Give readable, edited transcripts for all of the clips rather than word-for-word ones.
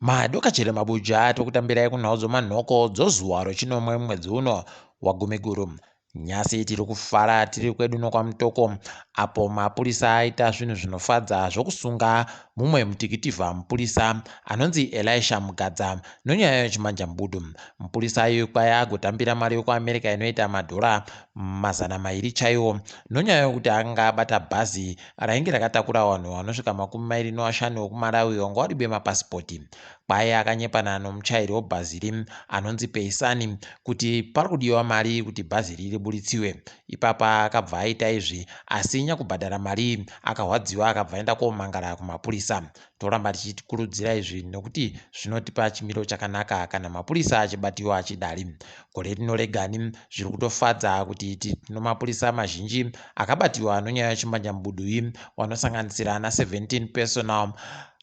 Madoka chero mabuja tokutambirai kunhau dzomanhoko dzozuva rochinomwe mwedzi uno waGumiguru. Nhasi tiri kufara tiri kwedu nokwaMutoko apo mapurisa aita zvinhu zvinofadza zvokusunga mumwe mutikitivha mupurisa anonzi Elisha Mugadza nonyaya yechimanjambudu. Mupurisa uyu kwai agotambira mari yokuAmerica inoita madhora 200 chaiwo nonyaya yokuti akanga abata bhazi rainge rakatakura vanhu vanosvika 25 vekuMalawi vanga varibe mapasipoti. Kwai akanyepana nomuchairi webhazi iri anonzi Peisani kuti pari kudiwa mari kuti bhazi iri riburitsiwe. Ipapa akabva aita izvi asi nyakubhadhara mari akahwadziwa akabva aenda komangara kumapurisa. Toramba tichikurudzira izvi nokuti zvinotipa chimiro chakanaka kana mapurisa achibatiwa achidari. Gore rino regani zviri kutofadza kuti tino mapurisa mazhinji akabatiwa nonyaya yechimbanjamubudu iyi wanosanganisira ana 17 personal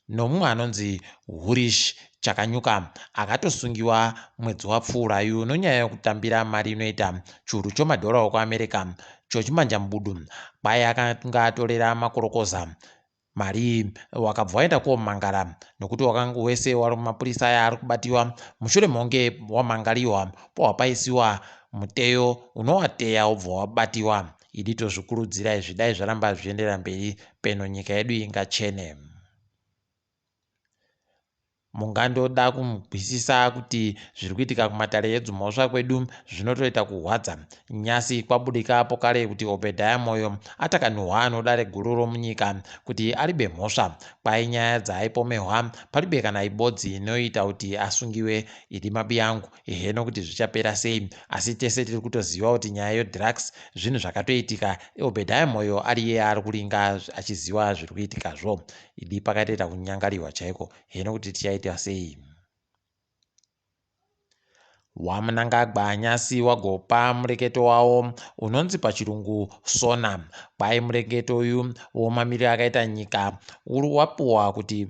nomumwe anonzi Hurish Chakanyuka akatosungiwa mwedzi wapfuurayu nonyaya yokutambira mari inoita churu chomadhora okuAmerica chochimanjamubudu. Kwai akanga atorera makorokoza mari iyi wakabva waenda komangara nokuti wakanga wese wari mapurisa aya ari kubatiwa mushure monge wamangariwa powapaisiwa muteyo unowateya wobva wabatiwa. Idi tozvikurudzira izvi dai zvaramba zvichienderera mberi peno nyika yedu ingachene. Mungandoda kunzwisisa kuti zviri kuitika kumatare edzimhosva kwedu zvinotoita kuhwadza. Nyasi kwabudika pokare kuti Obediah Moyo atakanhuhwa nodare guru romunyika kuti aribe mhosva. Kwai nyaya dzaaipomehwa paribe kana ibodzi inoita kuti asungiwe. Idi mabiyangu heno kuti zvichapera sei asi tese tiri kutoziva kuti nyaya yodrugs zvinhu zvakatoitika Obediah Moyo ariye ari kuringa achiziva zviri kuitikazvo. Idi pakatoita kunyangariwa chaiko heno kuti tichaita sei. WaMnangagwa nyasi wagopa mureketo wawo unonzi pachirungu sona. Kwai mureketo uyu womamiriro akaita nyika uri wapuwa kuti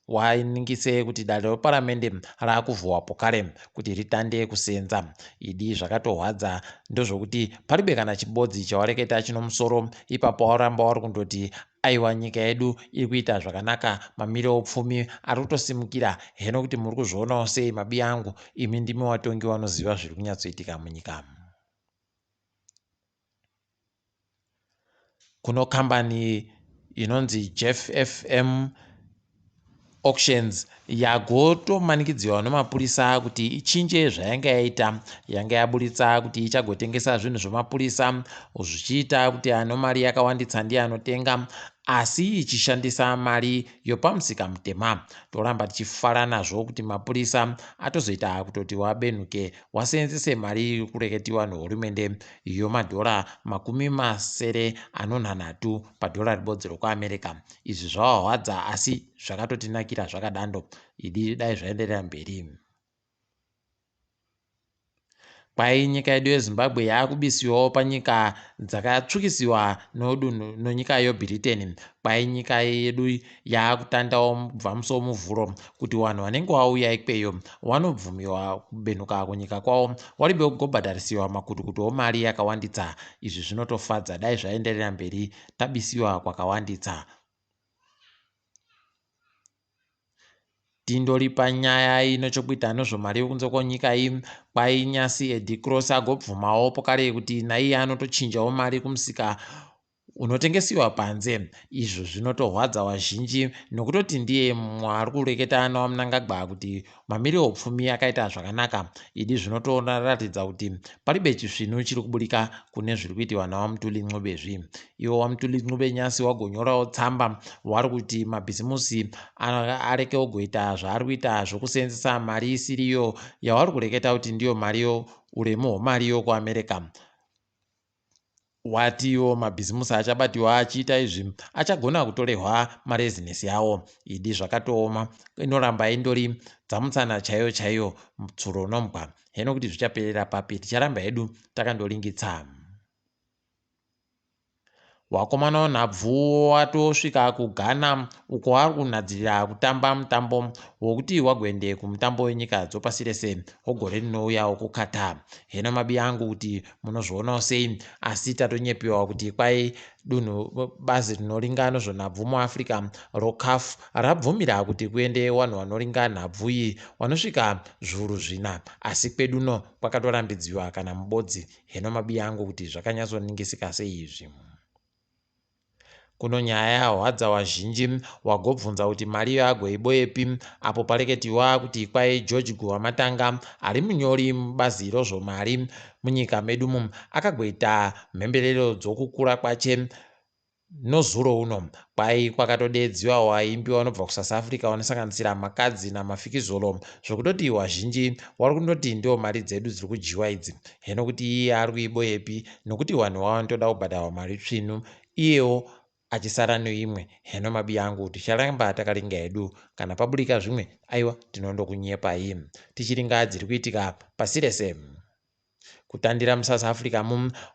waningise kuti dare reparamende raakuvhuwa pokare kuti ritande kusenza. Idi zvakatohwadza ndozvokuti paribe kana chibodzi chawareketa chino musoro ipapo waramba wari kundoti aiwa nyika yedu iri kuita zvakanaka mamiriro oupfumi ari kutosimukira heno kuti muri kuzvionawo sei mabi angu imi ndimi watongi wanoziva zviri kunyatsoitika munyika. Kuno kambani inonzi Jeff FM Auctions yagotomanikidziwa nemapurisa kuti ichinje zvayanga yaita. Yanga yaburitsa kuti ichagotengesa zvinhu zvemapurisa zvichiita kuti ano mari yakawanditsa ndiye anotenga asi ichishandisa mari yopamusika mutema. Toramba tichifara nazvo kuti mapurisa atozoita kutoti wabenhuke waseenzese mari iri kureketiwa nehurumende yomadhora 73 padhora ribodzi rokuAmerica. Izvi zvavahwadza asi zvakatotinakira zvakadando. Idi dai zvaenderera mberi. Kwai nyika yedu yeZimbabwe yaakubisiwawo panyika dzakatsvukisiwa nodunhu nonyika yoBritain. Kwai nyika yedu yaakutandawo kubva musi woMuvhuro kuti vanhu vanenge vauya ikweyo vanobvumiwa kubenuka kunyika kwavo waribe kugobhadharisiwa makutukutu omari yakawanditsa. Izvi zvinotofadza dai zvaenderera mberi tabisiwa kwakawanditsa. Tindori panyaya ino chokuita nozvomari yokunze kwenyika iyi kwai Nyasi Eddie Cross agobvumawo pokare kuti naiye anotochinjawo mari kumusika unotengesiwa panze. Izvo zvinotohwadza vazhinji nokutoti ndiye mumwe ari kureketa naVaMnangagwa kuti Mamiriro oupfumi akaita zvakanaka idi zvinotoratidza kuti paribe chisvinu chiri kuburika kune zviri kuitiwa naVaMtuli Ncube zvi. Ivo VaMtuli Ncube nyasi wagonyorawo tsamba wari kuti mabhizimusi areke ogoita zvaari kuita zvokuseenzesa mari isiriyo yawari kureketa kuti ndiyo mari yo uremu hwemari yokuAmerica. Watiwo mabhizimusi achabatiwa achiita izvi achagona kutorehwa marezinesi awo. Idi zvakatooma, inoramba indori dzamutsana chaiyo chaiyo tsuro nombwa. Heno kuti zvichaperera papi, ticharamba hedu takandoringitsa. Wakomana wenhabvu watosvika kuGhana uko vari kunhadzirira kutamba mutambo wokuti wagoende kumutambo wenyika dzopasi rese wegore rinouya wekuQatar. Heno mabi angu kuti munozvionawo sei, asi tatonyepiwa kuti kwai dunhu bazi rinoringa nezvenhabvu muAfrica roCAF rabvumira kuti kuende vanhu vanoringa nhabvu iyi vanosvika 4,000, asi kweduno kwakatorambidziwa kana mubodzi. Heno mabi angu kuti zvakanyatsoningisika sei izvi. Kuno nyaya yahwadza wazhinji wagobvunza kuti mari iyo agoiboyepi apo pareketiwa kuti kwai George Guvamatanga ari munyori mubazi rozvomari munyika medu akagoita mhemberero dzokukura kwache nozuro uno. Kwai kwakatodeedziwa waimbi vanobva kuSouth Africa vanosanganisira Makadzi naMafikizolo, zvokutoti wazhinji wari kundoti ndiwo mari dzedu dziri kudyiwa idzi. Heno kuti iye ari kuiboyepi, nokuti vanhu vanotoda kubhadharwa mari tsvinu iyewo achisara neimwe. Heno mabi angu, ticharamba takaringa hedu, kana paburika zvimwe aiwa tinondokunyepai. Tichiringa dziri kuitika pasi rese. Kutandira muSouth Africa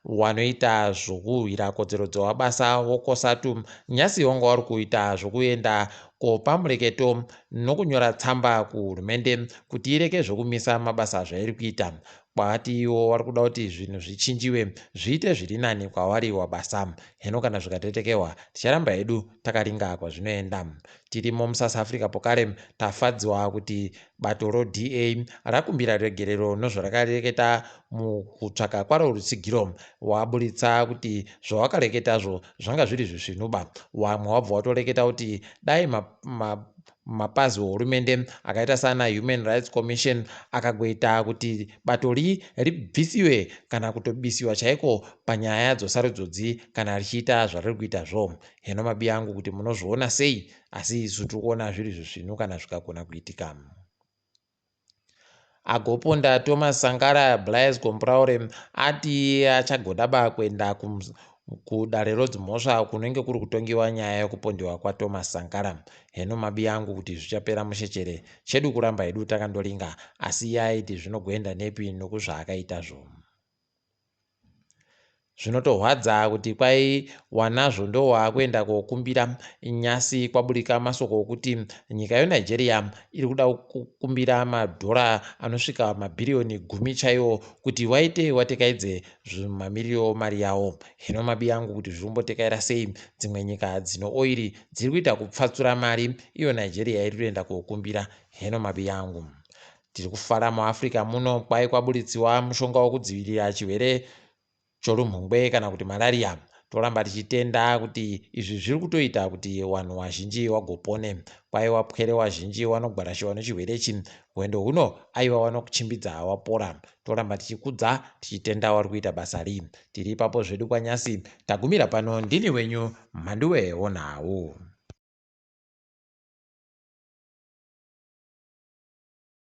wanoita zvokurwira kodzero dzewabasa woCOSATU nyasi wanga vari kuita zvokuenda kopa mureketo nokunyora tsamba kuhurumende kuti ireke zvokumisa mabasa zvairi kuita. Kwati iwo vari kuda kuti zvinhu zvichinjiwe zviite zviri nani kwavari wabasa. Heno kana zvikatetekewa ticharamba hedu takaringa kwazvinoenda. Tirimo muSouth Africa pokare tafadziwa kuti bato roDA rakumbira regerero nozvarakareketa mukutsvaka kwaro rutsigiro. Waburitsa kuti zvawakareketazvo zvanga zviri zvisvinuba. Wamwe wabva watoreketa kuti dai mapazi ehurumende akaita sana Human Rights Commission akagoita kuti bato ribvisiwe kana kutobisiwa chaiko panyaya dzosarudzodzi kana richiita zvariri kuitazvo. Heno mabi angu kuti munozviona sei, asi isu tiri kuona zviri zvisvinu kana zvikagona kuitika. Agoponda Thomas Sankara Blaise Compaoré ati achagodaba kuenda kudare rodzimhosva kunenge kuri kutongiwa nyaya yekupondiwa kwaThomas Sankara. Heno mabi angu kuti zvichapera mushechere, chedu kuramba hedu takandoringa, asi iye aiti zvinogoenda nepi nokuzvaakaitazvo. Zvinotohwadza kuti kwai wanazvo ndo waakuenda kokumbira. Nyasi kwaburika masoko okuti nyika yeNigeria iri kuda kukumbira madhora anosvika mabhiriyoni 10 chaiwo kuti waite watekaidze mamiriro mari yawo. Hino mabi angu kuti zviri kumbotekaira sei, dzimwe nyika dzino oiri dziri kuita kupfatsura mari, iyo Nigeria iri kuenda kokumbira. Hino mabi angu, tiri kufara muAfrica muno kwai kwaburitsiwa mushonga wokudzivirira chirwere chorumhungwe kana kuti malaria. Toramba tichitenda kuti izvi zviri kutoita kuti vanhu vazhinji vagopone. Kwai wapwere vazhinji vanogwarashiwa nechirwere ichi, hwendo huno aiwa vanokuchimbidza wapora. Toramba tichikudza tichitenda vari kuita basa rii. Tiri ipapo zvedu kwanyasi, tagumira pano. Ndini wenyu Mhanduwe wonhau.